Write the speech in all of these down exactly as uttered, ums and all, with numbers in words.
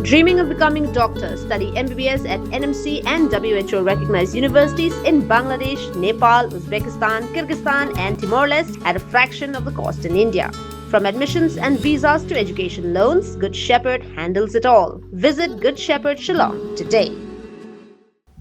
Dreaming of becoming a doctor? Study M B B S at N M C and W H O recognized universities in Bangladesh, Nepal, Uzbekistan, Kyrgyzstan, and Timor Leste at a fraction of the cost in India. From admissions and visas to education loans, Good Shepherd handles it all. Visit Good Shepherd Shillong today.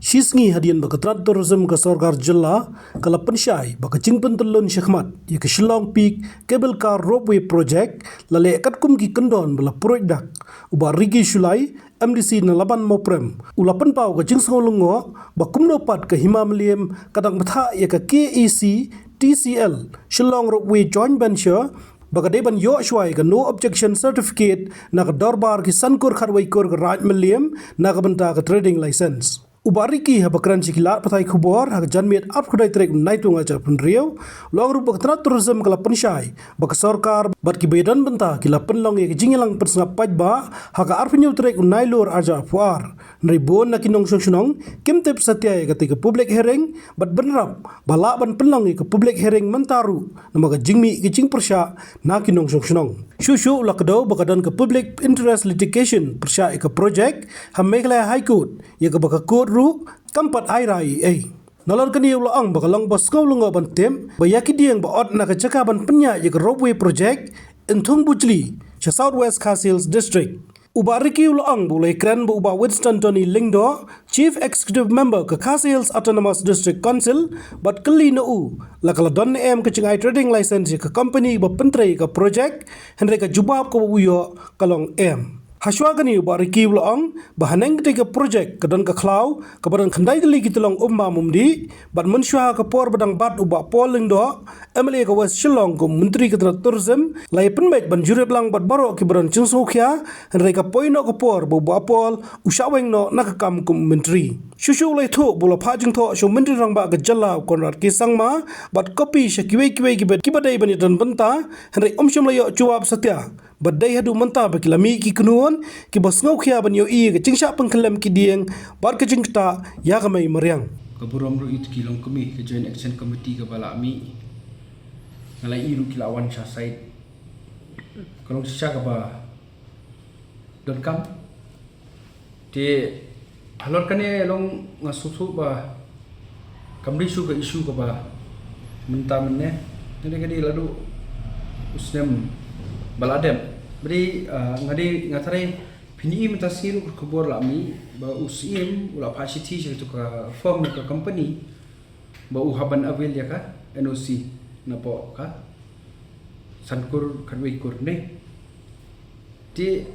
Shisngi hadien ba ka tnat tourism ka sorkar jylla ka la pynshai ba ka jingpyntyllun shakhmat ïa ka Shillong Peak Cable Car Ropeway Project la leh katkum ki kyndon ba la pruid dak, u Bah Ricky Shullai, M D C na Laban Mawprem, u la pynpaw ka jingsngew lyngngoh ba kumno pat ka Hima Mylliem ka dang bthah ïa ka K A C T C L Shillong Ropeway Joint Venture ba ka dei ban ïoh shuwa ïa ka No Objection Certificate na ka dorbar ki san kur khatwei kur ka Raid Mylliem na ka bynta ka trading license. U Bah Ricky haba kren sha ki lad pathai khubor ha ka janmiet arphew khyndai tarik u Naitung arhajar arphew hynriew, u la ong ruh ba ka tnat tourism ka la pynshai ba ka sorkar bad kiba ïadon bynta ki la pynlong ïa ka jingïalang pynsngap paidbah ha ka arphew hynñiew tarik u Nailur arhajar arphew ar. Hynrei bun na ki nongshong shnong kim tip satia ïa katei ka public hearing bad bynrap ba lah ban pynlong ïa ka public hearing mynta ruh namar ka jingmih ka jingpyrshah na ki nongshong shnong. Shuh shuh u la kdew ba ka don ka Public Interest Litigation pyrshah ïa ka project ha Meghalaya High Court, ïa kaba ka court ruh kam pat ai rai ei ei. Nalor kane u la ong ba ka long ba sngew lyngngoh ban tip ba ïa ki dieng ba ot na ka jaka ban pynïaid ïa ka ropeway project Nthung Bujli sha South West Khasi Hills District. U Bah Ricky u la ong ba u la ïakren bad u Bah Winston Tony Lyngdoh, Chief Executive Member ka Khasi Hills Autonomous District Council, bad kylli na u la ka la don ne em ka jingai trading license ïa ka company ba pyntrei ïa ka project, hynrei ka jubab kaba u ïoh ka long em. Hashwa kane u Bah Ricky u la ong ba haneng katei ka project ka don ka khlaw kaba don khyndai tylli ki tyllong umbam umdih, bad mynshuwa ha ka por ba dang bat u Bah Paul Lyngdoh, M L A ka West Shillong kum u Myntri ka tnat tourism, la ïa pynbeit ban jurip lang bad baroh kiba don jingsngewkhia, hynrei ka poi noh ka por ba u Bah Paul u shah weng noh na ka kam kum u Myntri. Shuh shuh u la ïathuh ba u la phah jingthoh sha u Myntri Rangbah ka jylla u Conrad K Sangma bad copy sha kiwei kiwei kiba, kiba dei ban ïadon bynta, hynrei um shym la ïoh jubab satia. Bad dei haduh mynta ba ki la mih ki kynhun kiba sngewkhia ban ïohi ïa ka jingshah pynkhyllem ki dieng bad ka jingktah ïa ka mei mariang. Ka burom ruh ïa ki longkmie ka Joint Action Committee kaba la mih. Nga la ïohi ruh ki la wan sha site. Ka long shisha kaba donkam. Te halor kane long nga sngewthuh ba kam dei shuh ka issue kaba mynta mynne. Nga dei ka dei la duh u snem ba la dep. Ba dei, ah, nga dei nga tharai phin ïohi mynta sngi ruh ka khubor la mih ba u Syiem u la phah shithi sha katu ka firm, ka company, ba u hap ban avail ïa ka N O C napoh ka san kur khatwei kur ne. Te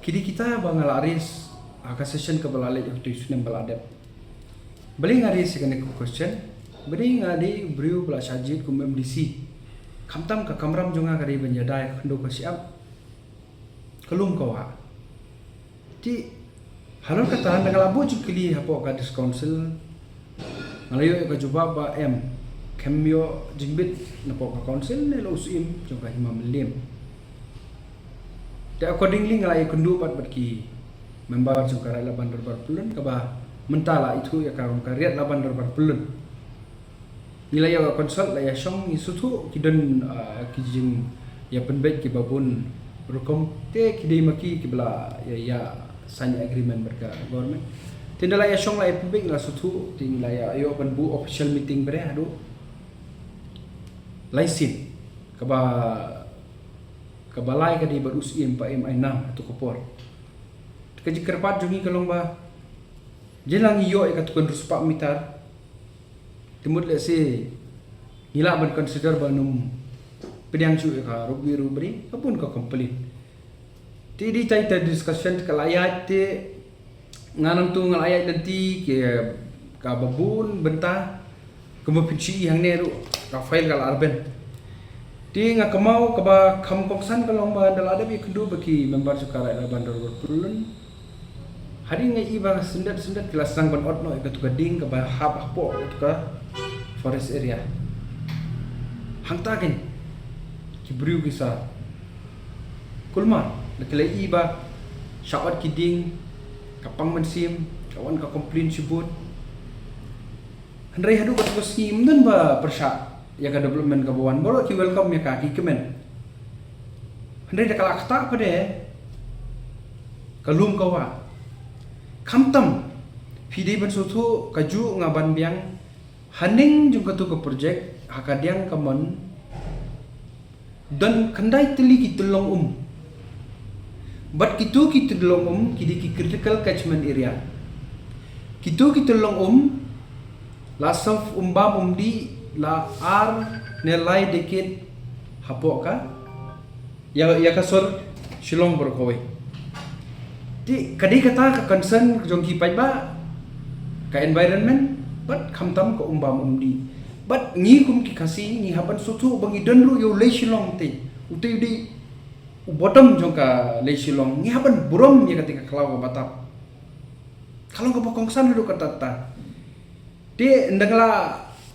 ki dei kita ba nga la raise ha ka session kaba la leit ha utu u snem ba la dep. Balei nga raise ïa kane ka question? Balei nga dei u briew ba la shah jied kum M D C? Khamtam ka kamram jong nga ka dei ban ïada ïa ka khyndew ka shyiap, ka lum ka wah. Te halor kata, haba nga la buh jingkylli hapoh ka District Council, nga la ïoh ïa ka jubab ba em, kam ïoh jingbit napoh ka Council ne la u Syiem jong ka Hima Mylliem. Te accordingly nga la ïakynduh pat bad ki member jong ka Raid Laban Dorbar Pyllun, kaba mynta la ithuh ïa ka ruh ka Raid Laban Dorbar Pyllun. Ngi la ïa consult, la ïa shong, ngi sngewthuh ki don, ah, ki jingïapynbeit kiba bun rukom, te ki dei ma ki kiba la ïa, ïa sign agreement bad ka government. Te ynda la ïa shong, la ïa pynbeit, ngi la sngewthuh, te ngi la ïa ïoh ban buh official meeting briew haduh lai sien, kaba, kaba lai ka dei bad u Syiem Bah M Ainam ha katu ka por. Te ka jingkyrpad jong ngi ka long ba, jin la ngi ïoh ïa katu ka hynriew spah meter, te mut lehse ngi lah ban consider ban ym pdiang shuh ïa ka ropeway ruh, ba dei ka bun ka complain. Te dei tai ta discussion ka la ïaid, te nga nangtu nga la ïaid lynti ki kaba bun bynta, kumba phin shu ïohi hangne ruh ka file ka la arben. Te nga kynmaw kaba kham kongsan ka long ba ynda la dep ïakynduh bad ki member jong ka Raid Laban Dorbar Pyllun, hadien nga ïohi ba syndet syndet ki la sdang ban ot noh ïa katu ka dieng kaba hap hapoh katu ka forest area. Hangta kein ki briew ki sa kulmar, la ki la ïohi ba shah ot ki dieng, ka pang mynsiem, ka wan ka complain shibun. Hynrei haduh katu ka sngi ym don ba pyrshah ïa ka development kaba wan, baroh ki welcome ïa ka, ki kmen. Hynrei da ka la ktah pat de, Ka lum ka wah. Khamtam phi dei ban sngewthuh kajuh nga ban biang, ha ning jong katu ka project, ha ka diang ka mon, don khyndai tylli ki tyllong um. Bad kitu ki tyllong um ki dei ki critical catchment area. Kitu ki tyllong um la serve um bam um dih la ar ne lai decade hapoh ka ïa, ïa ka sor Shillong baroh kawei. Te ka dei kata ka concern jong ki paidbah, ka environment, bad khamtam ka um bam um dih. Bad ngi kum ki Khasi ngi hap ban sngewthuh ba ngi don ruh ïa u Lei Shillong te, u te u dei u bottom jong ka Lei Shillong, ngi hap ban burom ïa kata ka khlaw ka batap. Ka long kaba kongsan haduh katta katta. Te ynda nga la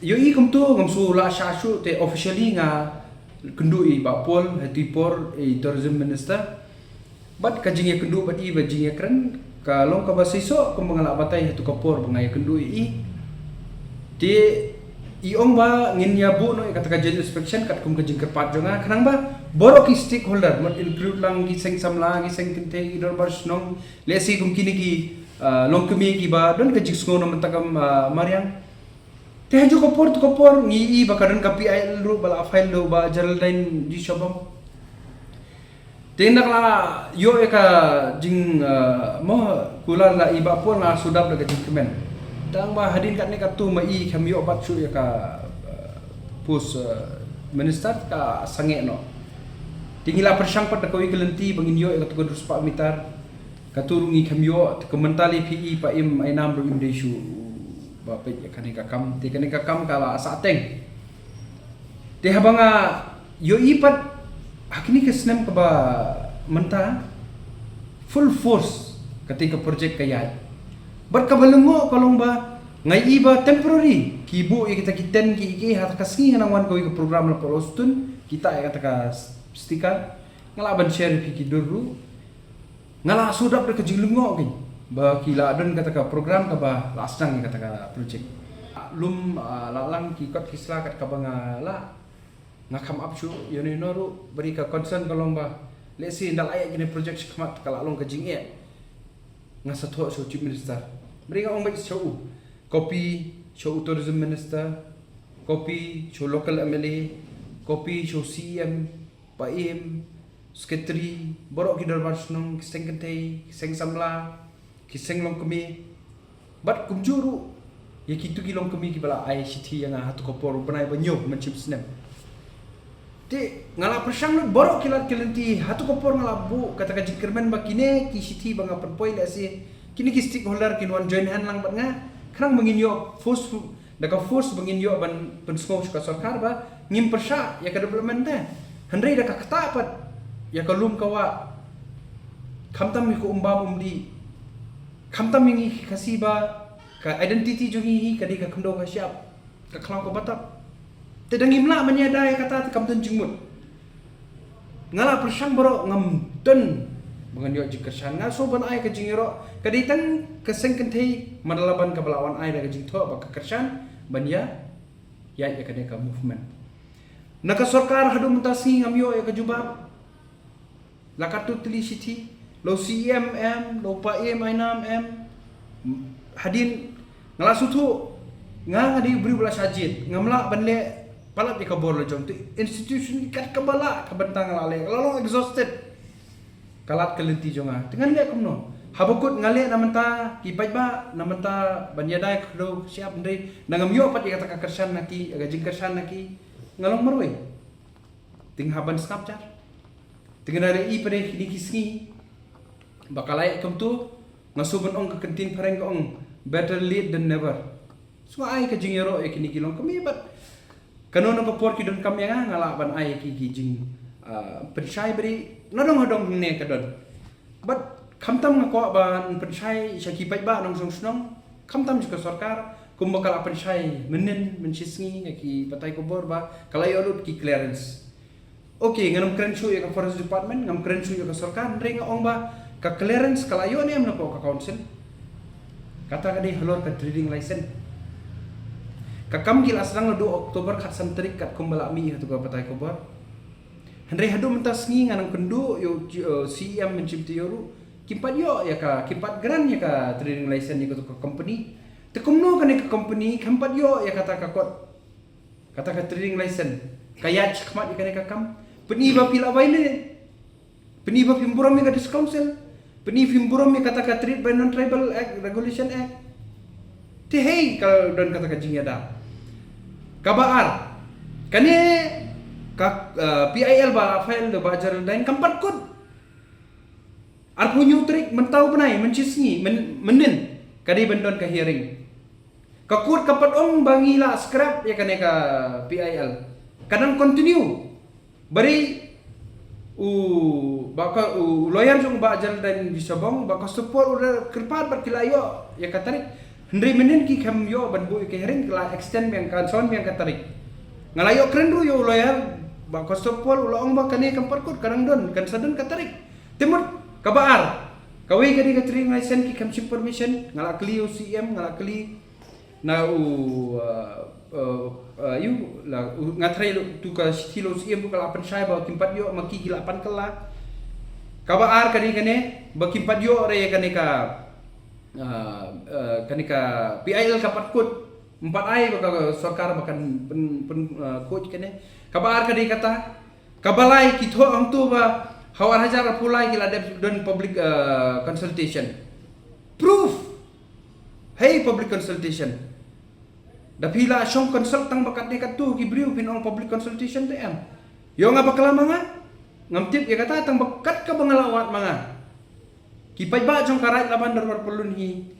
ïohi kumtu ngam shu lah shah shuh te officially nga kynduh ïa i Bah Paul, ha tu i por i Tourism Minister. Bad ka jingïakynduh bad i bad jingïakren ka long kaba seisoh kumba nga la batai ha tu ka por ba nga ïakynduh ïa i. Te i ong ba ngin ïa buh noh ïa kata ka joint inspection katkum ka jingkyrpad jong nga, khnang ba baroh ki stakeholder, mut include lang ki seng samla, ki seng kynthei, ki dorbar shnong, lehse kum kine ki, ah, longkmie kiba don ka jingsngew na mynta ka, ah, mariang. Te ha juh ka por tu ka por ngi i ba ka don ka P I L ruh ba la file da u Bah Geraldine G Shobham. Te nga la ïoh ïa ka jing, ah, mo kular la i Bah Paul, nga shu dap da ka jingkmen. Tang ba hadien katne katto ma i kam ïoh bat shuh ïa ka, ah, post, ah, minister ka sangeh noh. Te ngi la pyrshang pat da kawei ka lynti ba ngin ïoh ïa ka tu ka hynriew spah meter. Katu ruh ngi kam ïoh, te ka mynta lei phi i Paiem Ainam ruh im dei shuh ba peit ïa kane ka kam. Te kane ka kam ka la sah teng. Te haba nga ïohi pat ha kine ki snem kaba mynta full force kata ka project ka ïaid. Bad kaba lyngngoh ka long ba nga i ba temporary ki buh ïa kita ki tent ki, ki ha ka sngi nga nang wan kawei ka program la Palo Stone, kita ïa kata ka sticker. Nga lah ban share ïa phi ki dur ruh. Nga la shu dap da ka jinglyngngoh kein ba ki la don kata ka program kaba la sdang ïa kata ka project. Lum, ah, la lang ki kot ki sla kat kaba nga la, nga kham ap shuh ïa no ïa no ruh, bad ka concern ka long ba lehse ynda la ïaid kine project shakhmat ka la long ka jingeh. Nga sa thoh sha u Chief Minister. Bad nga ong beit sha u, copy sha u Tourism Minister, copy sha u local M L A, copy sha u C E M, Paiem, Secretary, baroh ki dorbar shnong, ki seng kynthei, ki seng samla, ki seng longkmie. Bad kumjuh ruh ïa kitu ki longkmie kiba la ai shithi ïa nga ha tu ka por u bnai ba hynñiew mynshim snem. Te nga la pyrshang lut baroh ki lad ki lynti, ha tu ka por nga la buh kata ka jingkyrmen ba kine ki shithi ba nga pynpoi lehse kine ki stakeholder kin wan join hand lang bad nga, khnang ba ngin ïoh force, da ka force ba ngin ïoh ban pynsngew sha ka sorkar ba ngim pyrshah ïa ka development te. Hynrei da ka ktah pat ïa ka lum ka wah, khamtam ïa ka um bam um dih, khamtam ïa ngi ki Khasi ba ka identity jong ngi hi ka dei ka khyndew ka shyiap, ka khlaw ka batap. Te da ngim lah ban ïada ïa kata te kam don jingmut. Nga la pyrshang baroh, ngam don ba ngan ïoh jingkyrshan. Nga shu ban ai ka jingïaroh, ka dei tang ka seng kynthei Madallaban kaba la wan ai da ka jingthoh ba ka kyrshan ban ïa, ïa, ïa kane ka movement. Na ka sorkar haduh mynta sngi ngam ïoh ïa ka jubab. La katto tylli shithi, la u C E M em, la u Paiem Ainam em. Hadien nga la shu thoh, nga, nga dei u briew ba la shah jied, ngam lah ban leh palat ïa ka bor la jong. Te institution kat kaba lah, ka bynta nga la leh, la long exhausted ka lad ka lynti jong nga. Te ngan leh kumno? Haba kut nga leh na mynta ki paidbah, na mynta ban ïada ïa ka khyndew ka shyiap, hynrei da ngam ïoh pat ïa kata ka kyrshan na ki, ïa ka jingkyrshan na ki, nga long marwei. Te nga hap ban sngap jar. Te nga la ïohi pat ha kine ki sngi ba ka la ïaid kumto, nga shu ban ong, ka ktien phareng ka ong, better late than never. Shu ai ka jingïaroh ïa kine ki longkmie bad kano kano ka por ki donkam ïa nga, nga lah ban ai ïa ki ki jing, ah, pynshai bri, nadong hadong ne ka don. Bad khamtam nga kwah ban pynshai sha ki paidbah nongshong shnong, khamtam sha ka sorkar, kumba ka la pynshai mynnin mynshisngi ïa ki pathai khubor ba ka la ïoh lut ki clearance. Okay, ngan ym kren shuh ïa ka Forest Department, ngam kren shuh ïa ka sorkar, hynrei nga ong ba ka clearance ka la ïoh ne em na pdeng ka council? Kata ka dei halor ka trading license. Ka kam ki la sdang naduh October khatsan tarik katkum ba la mih ha tu ka pathai khubor. Hynrei haduh mynta sngi nga nang kynduh ïa u, uh, C E M Mynsiem Taïew ruh, kim pat ïoh ïa ka, kim pat grant ïa ka trading license ïa ka company. Te kumno kane ka company kam pat ïoh ïa kata ka kot, kata ka trading license, ka ïaid shakhmat ïa kane ka kam? Pyni ba phi la violate, pyni ba phim burom ïa ka District Council, pyni phim burom ïa kata ka Trade by Non-Tribal Act, Regulation Act. Te hei ka don kata ka jingïada. Kaba ar, kane ka, uh, P I L ba la file da Bah Geraldine kam pat kut. Arphew hynñiew tarik mynta u bnai, mynshisngi, myn-, mynnin ka dei ban don ka hearing. Ka kut ka pat ong ba ngi la scrap ïa kane ka P I L. Ka dang continue. Bari u, ba ka, u lawyer jong Bah Geraldine Bishabong, ba ka support u la kyrpad bad ki la ïoh ïa ka tarik. Hynrei mynnin ki kam ïoh ban buh ïa ka hearing, ki la extend biang, ka shon biang ka tarik. Nga la ïoh kren ruh ïa u lawyer, ba ka support u la ong ba kane kam pat kut, ka dang don, kan sa don ka tarik. Te mut kaba ar, kawei ka dei ka trading license ki kam shim permission, nga la kylli u C M, nga la kylli na u, uh, uh, uh, ïa u, la u, nga tharai la u, tu ka shithi la u C M ruh ka la pynshai ba kim pat ïoh, ma ki ki la pan kylla. Kaba ar ka dei kane ba kim pat ïoh re ïa kane ka, uh, uh, kane ka P I L ka pat kut, ym pat ai ba ka sorkar ba kan pyn, pyn, uh, kut kane. Kaba ar ka dei kata. Kaba lai, ki thoh hangto ba ha u ar hajar arphew lai ki la dep don public, uh, consultation. Proof. Hei public consultation. Da phi la shong consult tang ba katne katto ki briew phin ong public consultation te em. Ïoh nga bakla ma nga. Ngam tip ïa kata, tang ba kat kaba nga la wad ma nga, ki paidbah jong ka Raid Laban Dorbar Pyllun hi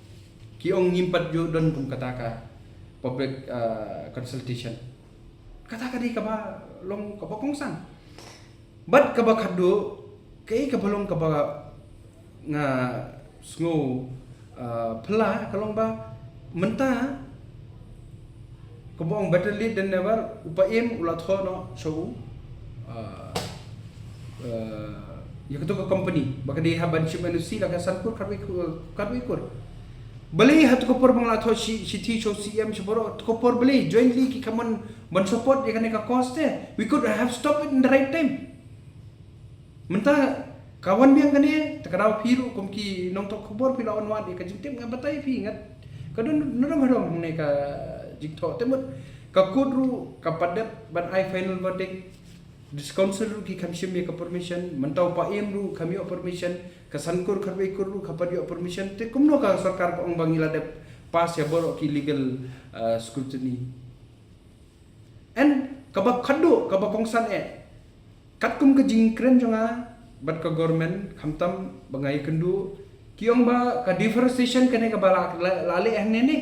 ki ong ngim pat ju don kum kata ka public, uh, consultation. Kata ka dei kaba long kaba kongsan. Bad kaba khadduh, kaei kaba long kaba nga sngew, uh, phylla ka long ba mynta, kaba ong better late than never, u Paiem u la thoh noh sha u, uh, uh, ïa kato ka company ba ka dei hap ban shim N O C la ka san kur khatwei kur, khatwei kur. Balei ha kato ka por ba nga la thoh shi, shithi sha u C M sha baroh, kato ka por balei jointly ki kham wan ban support ïa kane ka cause te? We could have stopped it in the right time. Mynta ka wan biang kane, te ka daw phi ruh kum ki nongthoh khubor phi la wan wad ïa ka jingtip, nga batai phi, nga, ka don nongdom hadom ne ka jingthoh. Te mut ka kut ruh ka pat dep ban ai final verdict. District Council ruh ki kham shim ïa ka permission, mynta u Paiem ruh kham ïoh permission, ka san kur khatwei kur ruh ka pat ïoh permission. Te kumno ka sorkar ka ong ba ngi la dep pass ïa baroh ki legal, uh, scrutiny? And kaba khadduh, kaba kongsan eh, katkum ka jingkren jong nga bad ka government, khamtam ba nga ïakynduh, ki ong ba ka deforestation kane kaba la, la, la leh hangne ne.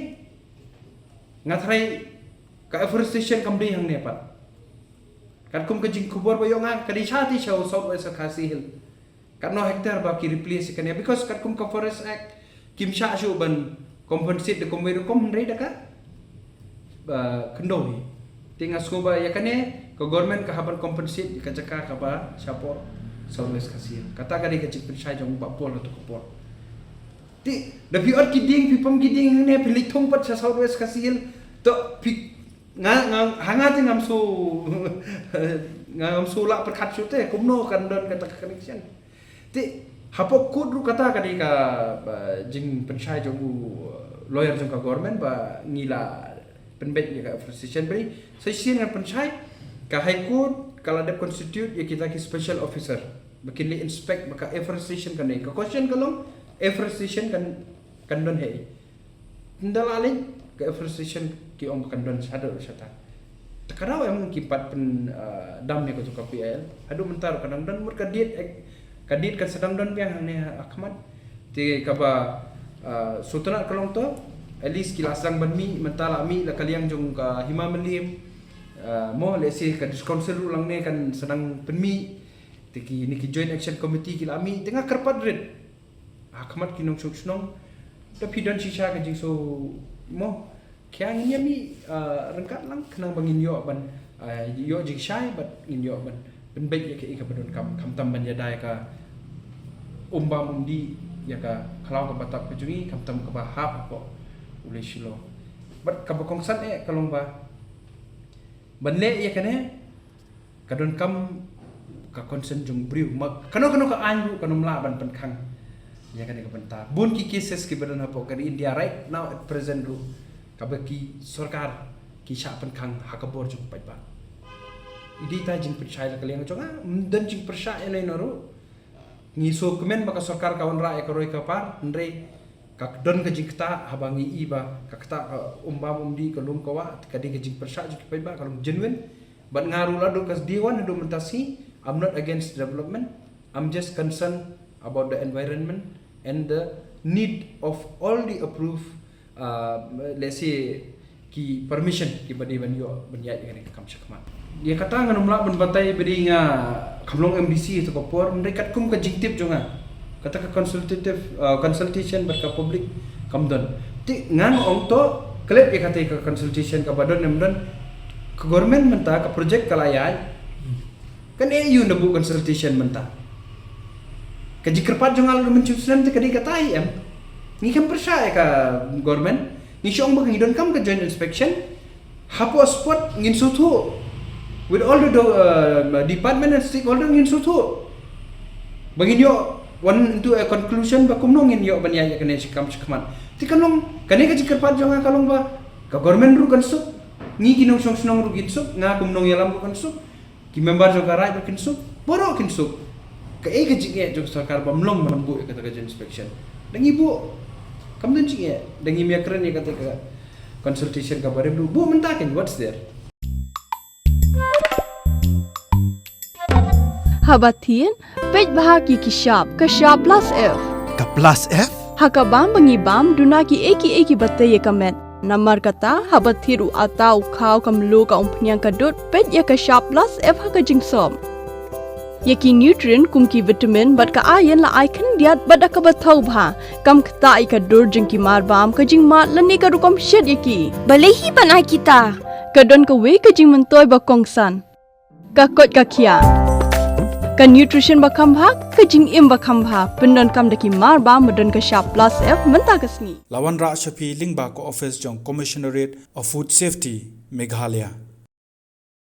Nga tharai ka afforestation kam dei hangne pat. Katkum ka jingkhubor ba ïoh nga, ka dei sha te sha u South West Khasi Hills. Katno hectare ba ki replace kane, because katkum ka Forest Act kim shah shuh ban compensate da kumwei rukom hynrei da ka, uh, khyndew hi. Te nga sngew ba ïa kane ka government ka hap ban compensate ïa ka jaka kaba shapoh South West Khasi Hills. Kata ka dei ka jingpynshai jong u Bah Paul ha kato ka por. Te da phi ot ki dieng, phi pom ki dieng hangne, phi leit thung pat sha South West Khasi Hills. To phi, nga, nga, ha nga te ngam shu, ngam shu lah pyrkhat shuh te kumno kan don kata ka connection. Te hapoh kut ruh kata ka dei ka, uh, jingpynshai jong u, uh, lawyer jong ka government ba ngi la pynbeit ïa ka afforestation. Bad sa shisien ngan pynshai, ka High Court ka la dep constitute ïa kita ki special officer ba kin leit inspect ba ka afforestation kane. Ka question ka long, afforestation kan, kan don haei? Ynda la leit ka afforestation ki ong ba kan don shaduh shata. Te ka daw em kim pat pyn, uh, dam ïa kato ka P I L. Haduh mynta ruh ka dang don, mut ka date, eh, ka date kan sa dang don biang hangne ha khmat. Te kaba, uh, sngewtynnat ka long to, at least ki la sdang ban mih, mynta la mih la ka liang jong ka Hima Mylliem. Uh, mo lehse ka District Council ruh lang ne kan sa dang pynmih. Te kine ki Joint Action Committee ki la mih, te nga kyrpad rit. Ha khmat ki nongshong shnong, da phi don shisha ka jingsngew mo, khia ngin ïa mih, ah, ryngkat lang khnang ba ngin ïoh ban, ah, ïoh jingshai bad ngin ïoh ban pynbeit ïa kaei kaba donkam, khamtam ban ïada ïa ka um bam um dih, ïa ka khlaw kaba tap ka jong ngi, khamtam kaba hap hapoh u lei Shillong. Bad kaba kongsan eh ka long ba ban leh ïa kane, ka donkam ka consent jong u briew. Ma kano kano ka aiñ ruh kan ym lah ban pynkhang. Ïa kane ka bynta bun ki cases kiba don hapoh ka ri India right now at present ruh, kaba ki sorkar ki shah pynkhang ha ka bor jong u paidbah. I dei ta jingpynshai la ka liang jong nga, ym don jingpyrshah ïa no ïa no ruh. Ngi sngewkmen ba ka sorkar ka wanrah ïa ka roi ka par, hynrei ka don ka jingktah haba ngi i ba ka ktah ka um bam um dih, ka lum ka wah, ka dei ka jingpyrshah jong ki paidbah, ka long genuine. Bad nga ruh la duk ka sdie wan haduh mynta sngi, I'm not against development. I'm just concerned about the environment and the need of all the approved, uh, let's say, ki permission kiba dei ban ïoh ban ïaid ïa kane ka kam shakhmat. Ïa kata ngan ym lah ban batai ba dei nga kam long M D C ha ka por, hynrei katkum ka jingtip jong nga, kata ka consultative, uh, consultation bad ka public kam don. Te ngan ong to klet ïa kata ka consultation kaba don ne ym don. Ka government mynta ka project ka la ïaid. Kan eh ïa u na buh consultation mynta. Ka jingkyrpad jong nga la mynta snem te ka dei kata hi em. Ngi kam pyrshah ïa ka government. Ngi shu ong ba ngi donkam ka joint inspection. Hapoh spot ngin sngewthuh. With all the do, uh, department and stakeholder ngin sngewthuh. Ba ngin ïoh wan into a conclusion ba kumno ngin ïoh ban ïaid ïa kane shi kam shakhmat. Te ka long kane ka jingkyrpad jong nga ka long ba ka government ruh kan suk. Ngi ki nongshong shnong ruh kin suk, nga kum nongïalam ruh kan suk. Ki member jong ka raid ruh kin suk, baroh kin suk. Kaei ka jingeh jong ka sorkar ba ym long ban buh ïa kata ka joint inspection? Da ngi buh, kam don jingeh, da ngim ïakren ïa kata ka consultation kaba rim ruh. Buh mynta kan, what's there? Haba thied, peit bha ki ki shap, ka shap plus F. Ka plus F? Ha ka bam ba ngi bam, duna kiei kiei kiba tei ïa ka met. Namar kata, haba thied u atta, u khaw, ka mluh, ka umphniang, ka dud, peit ïa ka shap plus F ha ka jingsop. Ïa ki nutrient kum ki vitamin bad ka iron la ai khyndiat bad da kaba thaw bha. Kam ktah ïa ka dur jong ki marbam, ka jingmad lane ka rukom shet ïa ki. Balei hi ban ai kita? Ka don kawei ka jingmyntoi ba kongsan. Ka koit ka khiah. Ka nutrition ba kham bha, ka jingim ba kham bha. Pyndonkam da ki marbam ba don ka shap plus F mynta ka sngi. La wanrah sha phi lyngba ka office jong Commissionerate of Food Safety, Meghalaya.